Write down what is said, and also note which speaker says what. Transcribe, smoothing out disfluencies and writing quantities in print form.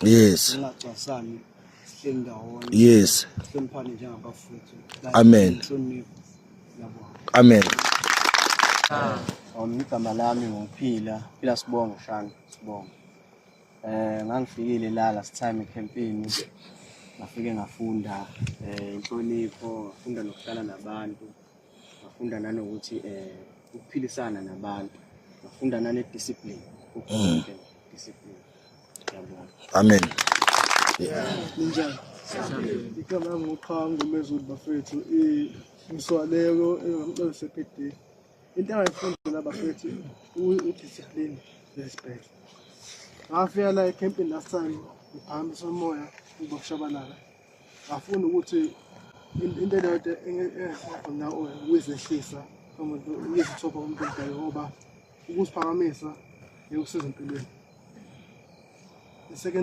Speaker 1: Singacwasani, sihleli ndawonye. Sihloniphane njengabafowethu.
Speaker 2: Amen.
Speaker 1: Inhlonipho. Ngiyabonga.
Speaker 2: Amen.
Speaker 1: Igama lami nguPhila, Phila Sibongo Shana, Sibongo. Ngangifikile la last time ecampini. Ngafike ngafunda inhlonipho, ngafunda nokuhlala nabantu, ngafunda nanokuthi ukuphilisana nabantu, ngafunda nane discipline, konke discipline. Ngiyabonga.
Speaker 2: Amen.
Speaker 3: Ninjani? Igama lami nguQhawe Mngomezulu bafethu. Ngisuka leyo se-PD. Into engayifunda la bafethu u-discipline respect. Ngafika la ecampini last time ngiphakamisa umoya uba kushabalala. Ngafunda ukuthi into eyodwa engifunda ukuzehlisa umuntu ukuzithoba umuntu omdala ngoba ukuziphakamisa ngeke kusize empilweni. The second